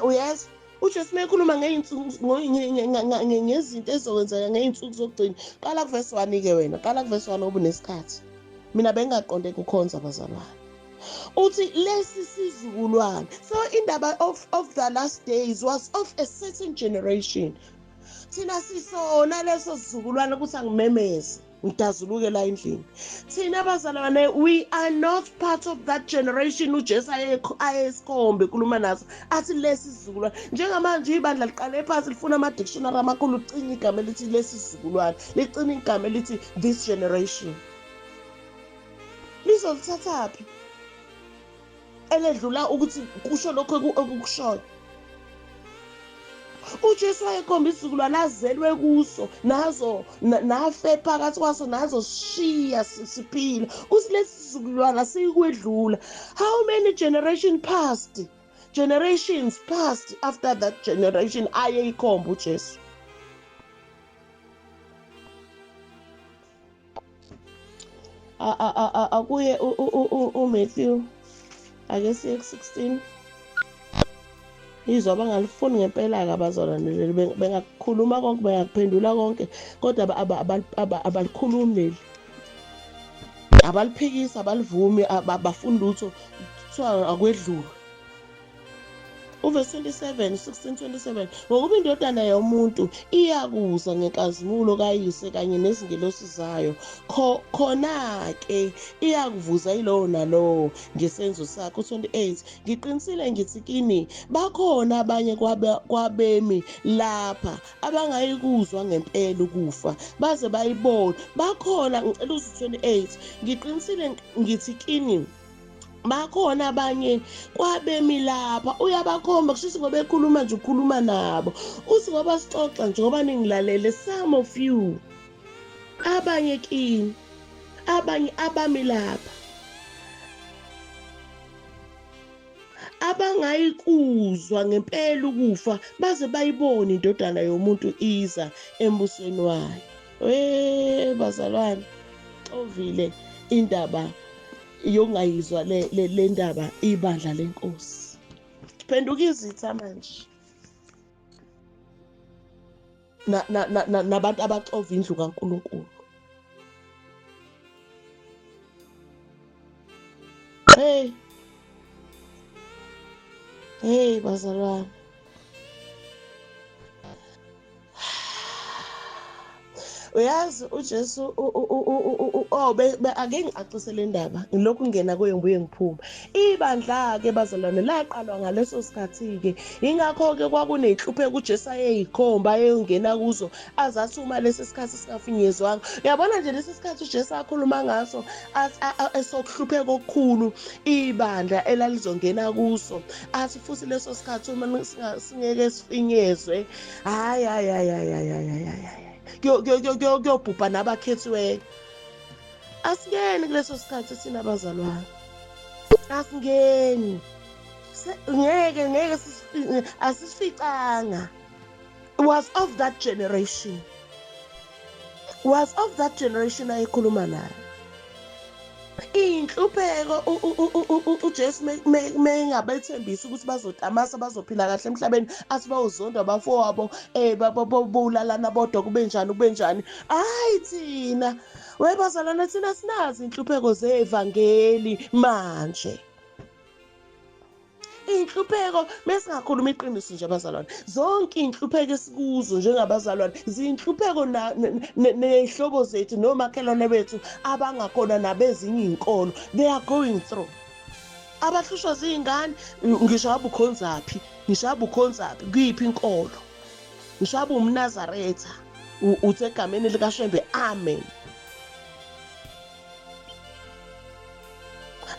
Uyazi uJesu mekhuluma ngezinto ezizokwenzeka ngey'nsuku zokugcina. Qala kuvesi 1-ke wena, qala kuvesi 1 ngoba unesikhathi. Mina bengingaqonde kukhonza bazalwane. Uthi lesi sizukulwane. So indaba of the last days was of a certain generation. Thina sisona leso sizukulwane ukuthi angimemeze ngidazuluke la endlini. Thina bazalwane, we are not part of that generation uJesu ayesikhombe ekhuluma naso, athi lesi sizukulwane. Njengamanje ibandla liqale phansi lifuna ama-dictionary amakhulu, licinga igama elithi lesi sizukulwane, licinga igama elithi this generation. Lizolithathaphi eledlula ukuthi kusho lokho ekukushoyo? uJesu wayekhomba isizukulwane azelwe kuso, nazo nafe phakathi kwaso, nazo sishiya siphila. Uthi lesi sizukulwane asiyikwedlula. How many generation passed? Generations passed after that generation ayeyikhomba uJesu. Akuye uMatthew, ake siye ku-16. Izwa abangalifuni ngempela-ke abazalwane leli, bengakukhuluma konke, bengakuphendula konke, kodwa abalikhulumi leli, abaliphikisi, abalivumi, abafuni lutho, kuthiwa akwedlulwe. Uvesi 27, 16:27, ngokuba indodana yomuntu iyakuza ngenkazimulo kayise kanye nezingelosi zayo, khona-ke iyakuvuza yilowo nalowo ngesenzo sakhe. 28, ngiqinisile ngithi kini, bakhona abanye kwabemi lapha abangayikuzwa ngempela ukufa baze bayibone. Bakhona, ngicela uze 28, ngiqinisile ngithi kini, bakhona abanye kwabemi lapha. Uyabakhomba, kusho ukuthi ngoba ekhuluma nje ukhuluma nabo. Uthi ngoba sixoxa nje, ngoba ningilalele, some of you, abanye kini, abanye abami lapha abangayikuzwa ngempela ukufa baze bayibone indodana yomuntu iza embusweni wayo. We bazalwane, xovile indaba yokungayizwa le ndaba ibandla lenkosi. Phenduka izitha manje nabantu abaxova indlu kaNkulunkulu. Hey hey bazalwane, uyazi uJesu, oh, ake ngicacise le ndaba, ngilokhu ngingena kuyo ngibuye ngiphuma. Ibandla-ke bazalwane laqalwa ngaleso sikhathi-ke, ingakho-ke kwakuney'nhlupheko uJesu ayeyikhomba ayeyongena kuzo, azathi uma lesi sikhathi singafinyezwanga. Uyabona nje lesi sikhathi uJesu akhuluma ngaso esokuhlupheka okukhulu ibandla elalizongena kuso, athi futhi leso sikhathi uma singeke sifinyezwe, hayi hayi hayi hayi hayi hayi hayi, kuyobhubha nabakhethiweyo. Asingeni kuleso sikhathi thina bazalwane, asingeni. Ngeke ngeke asisificanga. Was of that generation, was of that generation ayekhuluma nayo. Iy'nhlupheko uJesu mengabethembisa ukuthi bazotamasa, bazophila kahle emhlabeni, athi bawuzondwa abafowabo, um bowulalana bodwa, kube njani kube njani. Hhayi thina webazalwane, thina sinazo iy'nhlupheko zevangeli manje. Iy'nhlupheko, mesingakhuluma iqiniso nje abazalwane, zonke iy'nhlupheko esikuzo njengabazalwane zinhlupheko ney'hlobo zethu nomakhelwane bethu abangakhona nabezinye iy'nkolo, they are going through. Abahlushwa ziy'ngane, ngisho ngabe ukhonzaphi, ngisho ngabe ukhonzaphi, kuyiphi inkolo, ngisho ngabe umNazaretha, uthi egameni likaShembe amen.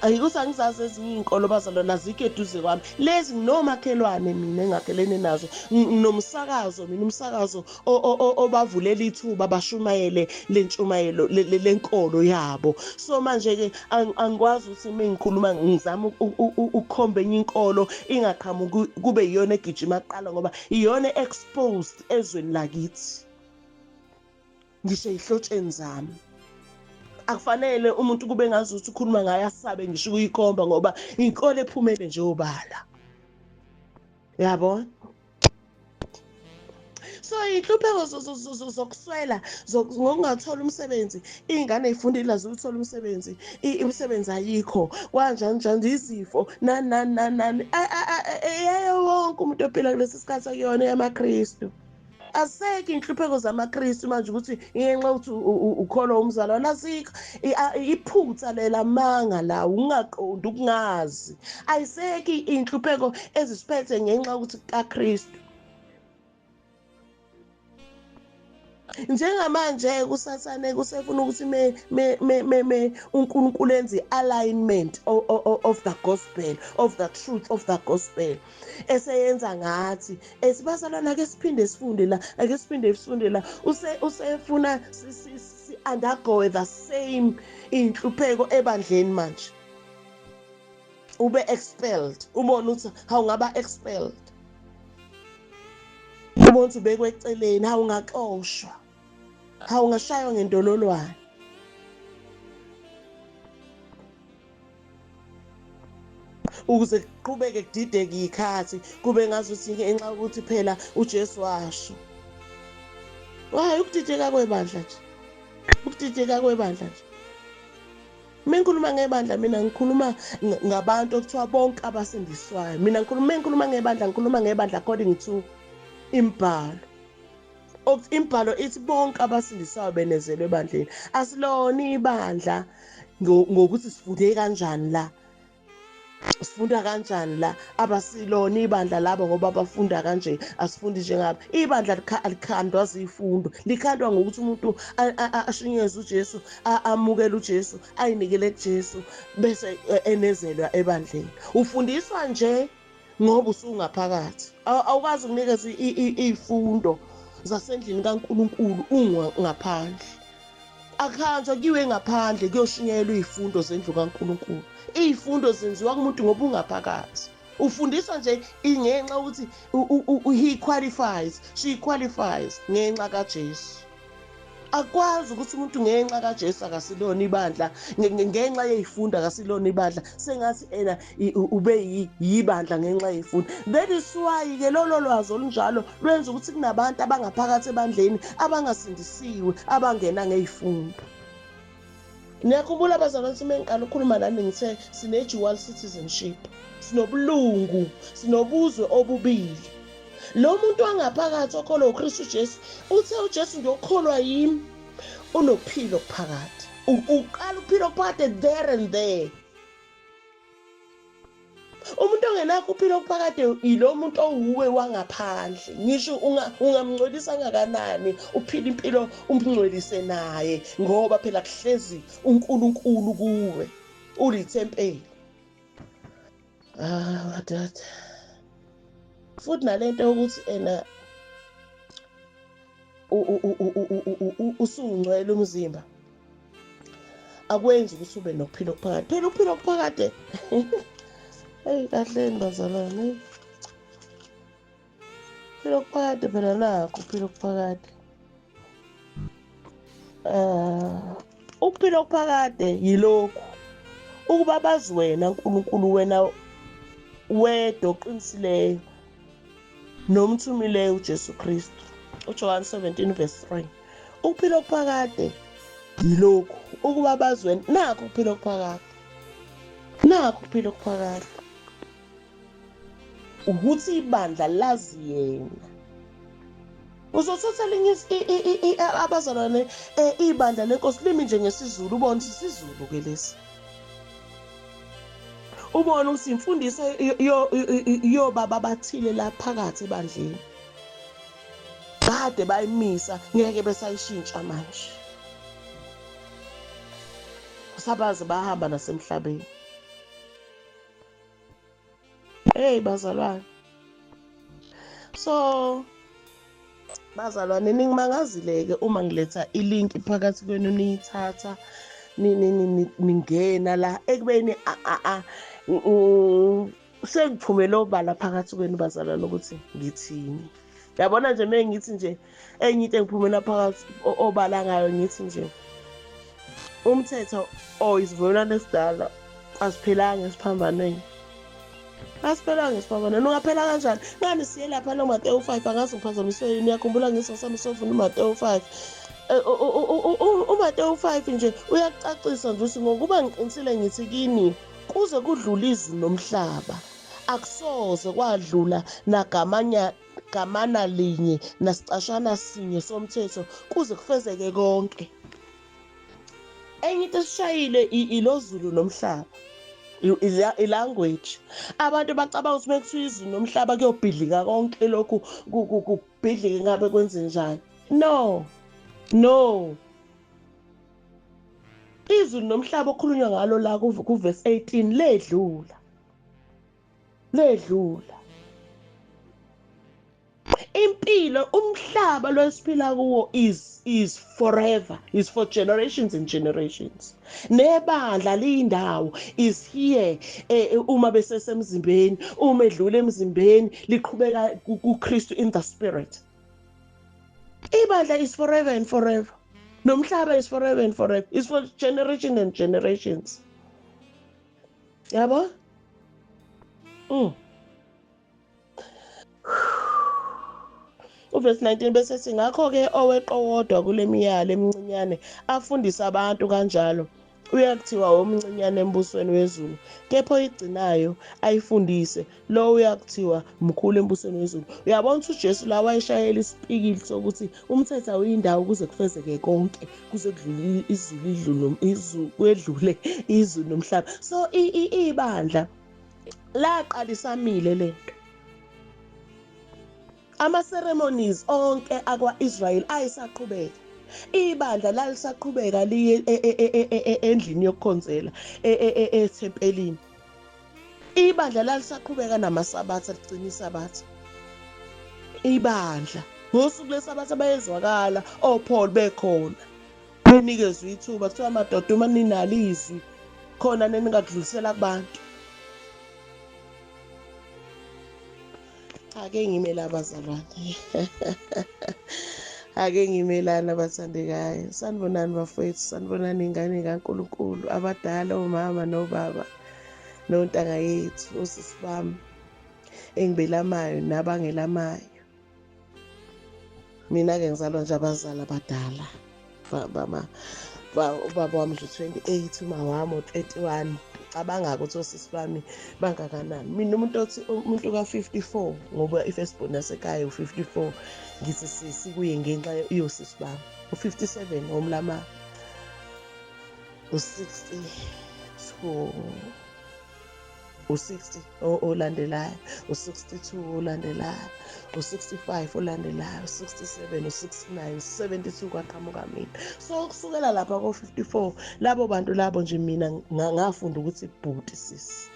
Ayikuthi angizazi ezinye iy'nkolo bazalwane, azikho eduze kwami. Lezi nginomakhelwane mina engakhelene nazo, nginomsakazo mina, umsakazo obavulela ithuba bashumayele le ntshumayelo lenkolo yabo. So manje-ke angikwazi ukuthi uma ngikhuluma ngizame ukukhomba enye inkolo ingaqhamuki kube iyona egijima kuqala, ngoba iyona exposed ezweni lakithi, ngisho ey'hlotsheni zami. Akufanele umuntu kube ngazuthi ukhuluma ngayo asabe ngisho ukuyikhomba, ngoba inkolo ephumele nje obala, yabo. So iy'nhlupheko zokuswela, ngokungathola umsebenzi, iy'ngane y'fundile azikuthola umsebenzi, imisebenzi ayikho, kwanjani njani, izifo nani nani nani nani, eyayo wonke umuntu ophila kulesi sikhathi akuyona yamaKristu. Asekho iy'nhlupheko zamaKristu manje ukuthi ngenxa yokuthi ukholwa umzalwane, asikho. Iphutha lela manga la, ukungaqondi, ukungazi. Ayisekho iy'nhlupheko ezisiphethe ngenxa yokuthi kaKristu. Njengamanje kusathane kusefuna ukuthi me uNkulunkulu enze i-alignment of the gospel, of the truth of the gospel, eseyenza ngathi ethi bazalwane ake siphinde sifunde la, ake siphinde sifunde la. Usefuna si undergo the same inhlupheko ebandleni manje, ube expelled, ubone ukuthi hawu ngaba expelled, ubone ukuthi ubekwe eceleni, hawu ngaxoshwa, hawu ngashaywa ngendololwane. Ukuze kuqhubeke kudideke ikhathi, kube ngazuthi ngenxa yokuthi phela uJesu washo. Hayi, ukudideka kwebandla nje, ukudideka kwebandla nje. Uma ngikhuluma ngebandla mina ngikhuluma ngabantu okuthiwa bonke abasindiswayo. Mina ngikhuluma, ngikhuluma ngebandla, ngikhuluma ngebandla according to imibhalo. Imibhalo ithi bonke abasindiswayo benezelwe ebandleni. Asilona ibandla ngokuthi sifunde kanjani la, sifunda kanjani la, abasilona ibandla labo ngoba bafunda kanje, asifundi njengabo. Ibandla alikhandwa zifundo, likhandwa ngokuthi umuntu ashunyezwe uJesu, amukele uJesu, ayinikele kuJesu, bese enezelwa ebandleni. Ufundiswa nje ngoba usungaphakathi, awukwazi ukunikeza iy'fundo zasendlini kaNkulunkulu ungaphandle. Akuhanjwa kuyiwe ngaphandle kuyoshunyayelwa iy'fundo zendlu kaNkulunkulu. Iy'fundo zenziwa kumuntu ngoba ungaphakathi. Ufundiswa nje ngenxa yokuthi he qualifies, she qualifies ngenxa kaJesu. Akwazi ukuthi umuntu ngenxa kaJesu akasilona ibandla, ngenxa yezifundo akasilona ibandla, sengathi ena ube yibandla ngenxa yezifundo. That is why-ke lolo lwazi olunjalo lwenza ukuthi kunabantu abangaphakathi ebandleni abangasindisiwe, abangena ngezifundo. Niyakhumbula abazalwane ukuthi uma ngiqala ukukhuluma nani ngithe sine-dual citizenship, sinobulungu, sinobuzwe obubili. Lo muntu wangaphakathi okholwa uKristu Jesu, uthe uJesu ngiyokholwa yimi, unokuphila okuphakade. Uqala ukuphila okuphakade there and there. Umuntu ongenakho ukuphila okuphakade yilo muntu owuwe wangaphandle. Ngisho ungamngcwelisa kangakanani, uphila impilo umngcwelise naye, ngoba phela kuhlezi uNkulunkulu kuwe, ulithempeli. Ah, madoda. Futhi nalento yokuthi ena usungcwele umzimba akwenzi ukuthi ube nokuphila okuphakade. Phela ukuphila okuphakade Eyi kahleni bazalwane, phila okuphakade phela nakho ukuphila okuphakade. Ukuphila okuphakade yilokhu, ukuba bazi wena Nkulunkulu, wena wedwa oqinisileyo nomthumileyo uJesu Kristu. UJohane 17 verse 3. Ukuphila okuphakade yilokhu, ukuba bazi wena. Nakho ukuphila okuphakade, nakho ukuphila okuphakade, ukuthi ibandla lazi yena. Uzothatha elinye abazalwane ibandla lenkosi limi nje ngesiZulu, ubone ukuthi isiZulu ke lesi, ubone ukuthi imfundiso yobaba abathile la phakathi ebandleni kade bayimisa, ngeke besayishintsha manje, sabaze bahamba nasemhlabeni. Hey bazalwane, so bazalwane ningimangazile-ke uma ngiletha ilinki phakathi kwenu niyithatha ningena la ekubeni sengiphumele obala phakathi kwenu bazalwane ukuthi ngithini. Yabona nje uma ngithi nje enye into engiphumela phakathi obala ngayo, ngithi nje umthetho or isivumelwano esidala asiphelanga esiphambanweni, asiphelanga esiphambanweni. Ungaphela kanjani? Ngani siye lapha noMatewu 5, angazi ngiphazamiswe yini. Uyakhumbula ngiso sami sofuna uMatewu 5. UMatewu 5 nje uyakucacisa nje ukuthi ngokuba ngiqinisile ngithi kini, kuze kudlule izulu nomhlaba akusoze kwadlula nagamanya gamana linye nasicashana sinye somthetho kuze kufezeke konke. Enye into esishayile ilozulu nomhlaba, i-language. Abantu bacabanga ukuthi mekuthiwa izulu nomhlaba kuyobhidlika konke lokhu, kubhidlike ngabe kwenzenjani. No, no, izulu nomhlaba okhulunywa ngalo la ku-verse 18 ledlula, ledlula impilo. Umhlaba lo esiphila kuwo is forever, is for generations and generations. Nebandla liyindawo, is here uma besesemzimbeni, uma edlula emzimbeni liqhubeka kuKristu in the spirit. Ibandla is forever and forever, nomhlaba is forever and forever, is for generation and generations. Yabo? Uvesi 19 bese sithi, ngakho-ke oweqa owodwa kule miyalo emincinyane afundise abantu kanjalo uyakuthiwa omncinyane embusweni wezulu, kepha oyigcinayo ayifundise lo uyakuthiwa mkhulu embusweni wezulu. Uyabona ukuthi uJesu la wayeshayela isipikili sokuthi umthetho awuyindawo kuze kufezeke konke, kuze kudlule izulu, idlule izulu, kwedlule izulu nomhlaba. So ibandla laqala isamile lento. Ama-ceremonies onke akwa-Israyeli ayesaqhubeka, ibandla lalisaqhubeka liye endlini yokukhonzela, ethempelini. Ibandla lalisaqhubeka namasabatha, ligcina isabatha ibandla. Ngosuku lesabatha bayezwakala oPaul bekhona, benikezwe ithuba, kuthiwa madoda uma ninalo izwi khona neningakudlulisela kubantu. Ake ngime la bazalwane, ake ngime lana bathandekayo. Sanibonani bafowethu, sanibonani ingane kaNkulunkulu, abadala, omama nobaba nontanga yethu, osisi bami engibelamayo nabangelamayo. Mina-ke ngizalwa nje abazali abadala, ubaba wami nje 28, uma wami u-31. Cabanga ukuthi osisi bami bangakanani. Mina umuntu othi umuntu ka-54, ngoba i-firstborn yasekhaya u-54, ngithi sisi kuye ngenxa yosisi bami. U-57 omlama, u-62, u-60 olandelayo, u-62 olandelayo, u-65 olandelayo, u-67, u-69, 72 kwaqhamuka mina. So kusukela lapha ko-54 labo bantu labo nje mina ngafunda ukuthi bhuti, sisi,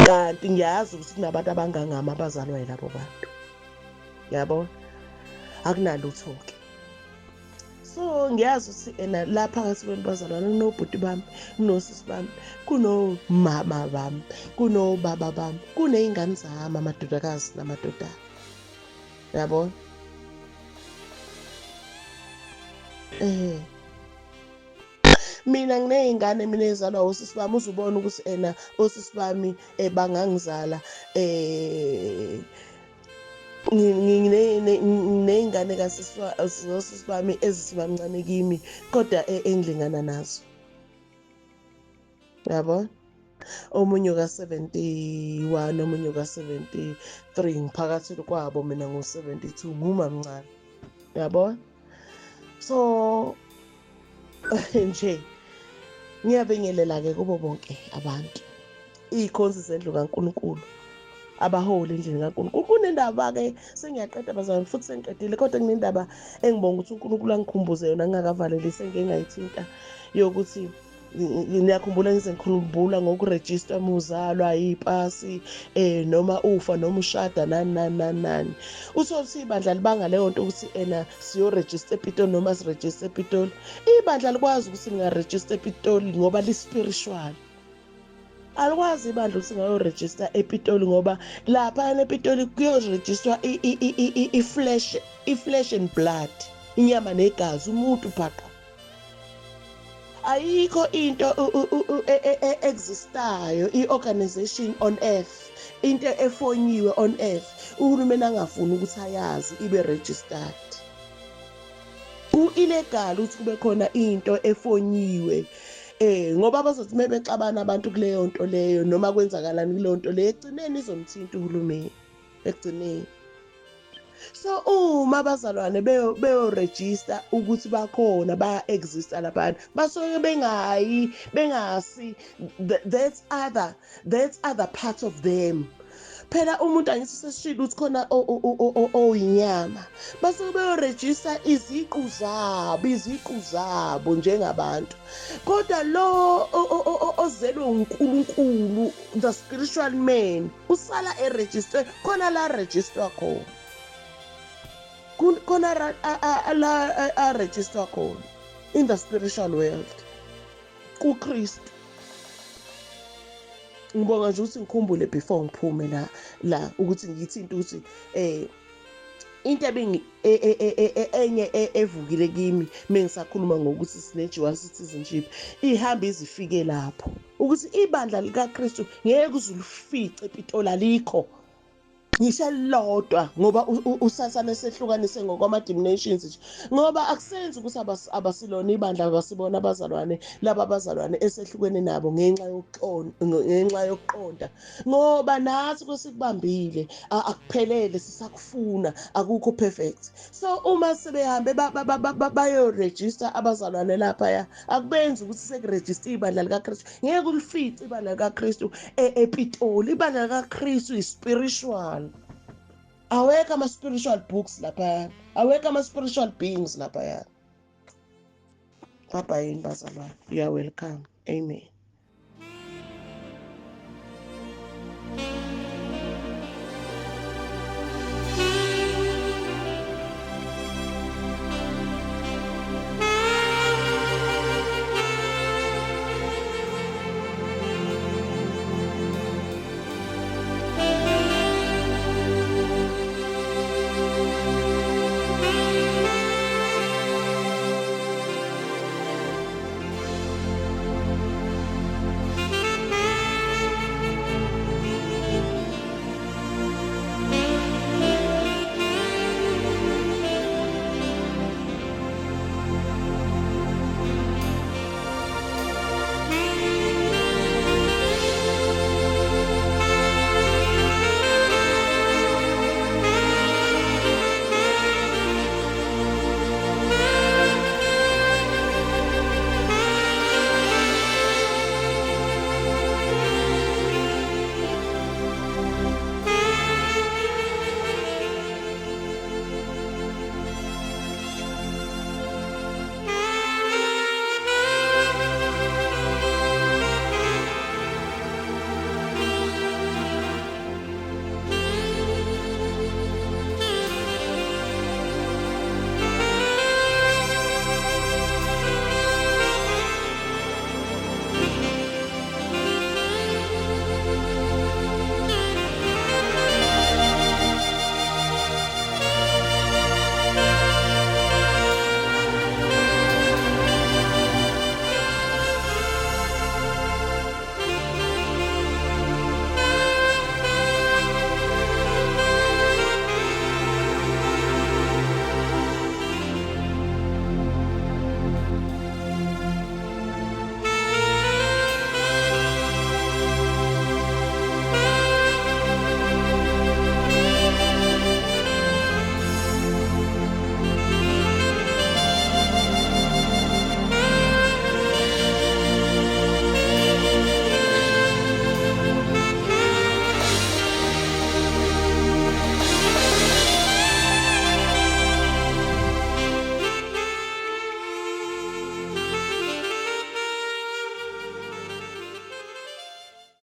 kanti ngiyazi ukuthi kunabantu abangangami abazalwa yilabo bantu. Yabo, akunalutho-ke. So ngiyazi ukuthi ena la phakathi kwenu bazalwane kunobhuti bami, kunosisi bami, kunomama bami, kunobaba bami, kuney'ngane zami, amadodakazi namadodana. Yabona? Mina nginey'ngane mina ezalwa osisi bami, uzubona ukuthi ena osisi bami bangangizala nginey'ngane kasisi bami ezisibancane kimi kodwa engilingana nazo. Yabo? Omunye ka-71, omunye ka-73, ngiphakathi kwabo mina ngo-72, ngumamncane. Yabo? So nje ngiyabingelela-ke kubo bonke abantu, iy'khonzi zendlu kaNkulunkulu, abaholi endlini kaNkulunkulu. Kunendaba-ke, sengiyaqeda bazalwane, futhi sengiqedile, kodwa kunendaba engibonga ukuthi uNkulunkulu angikhumbuze yona ngingakavalelisi, engike ngayithinta, yokuthi niyakhumbula ngize ngikhumbula ngokurejista uma uzalwa, ipasi, noma ufa noma ushada, nani nani nani nani. Uthole ukuthi ibandla libanga leyo nto ukuthi ena siyorejista ePitoli noma sirejista ePitoli. Ibandla likwazi ukuthi lingarejista ePitoli ngoba li-spiritual. Alikwazi ibandla ukuthi ngayorejista ePitoli ngoba lapha ePitoli kuyorejistwa i-flesh and blood, inyama negazi, umuntu bhaqa. Ayikho into existayo, i-organization on earth, into efonyiwe on earth, uhulumeni angafuni ukuthi ayazi ibe registered. Ku-illegal ukuthi kube khona into efonyiwe, ngoba bazothi mebexabana abantu kuleyo nto leyo noma kwenzakalani kuleyo nto leyo, ekugcineni izomthinta uhulumeni ekugcineni. So uma abazalwane beyorejista ukuthi bakhona, baya-exista laphana, basuke bengayi, bengasi that's other part of them. Phela umuntu angithi sesishilo ukuthi khona oyinyama, basuke beyorejista iziqu zabo, iziqu zabo njengabantu. Kodwa lo ozelwe uNkulunkulu, the spiritual man, usala erejistwe khona la register khona, khona la a register khona in the spiritual world kuKristu. Ngibonga nje ukuthi ngikhumbule before ngiphume la ukuthi ngithinta ukuthi into enye evukile kimi mengisakhuluma ngokuthi sine dual citizenship, ihamba izifike lapho ukuthi ibandla likaKristu ngeke uzulifice ePitoli, alikho ngisho elilodwa, ngoba uSathane sehlukanise ngokwama-denominations nje, ngoba akusenzi ukuthi abasilona ibandla, abasibona abazalwane laba abazalwane esehlukene nabo ngenxa yokuqonda, ngoba nathi kwesikubambile akuphelele, sisakufuna, akukho perfect. So uma sebehambe bayorejista abazalwane laphaya, akubenzi ukuthi sekurejista ibandla likaKristu. Ngeke ulifice ibandla likaKristu ePitoli. Ibandla likaKristu is spiritual. Awekho ama-spiritual books laphaya, awekho ama-spiritual beings laphaya. Bye-bye bazalwane, you are welcome. Amen.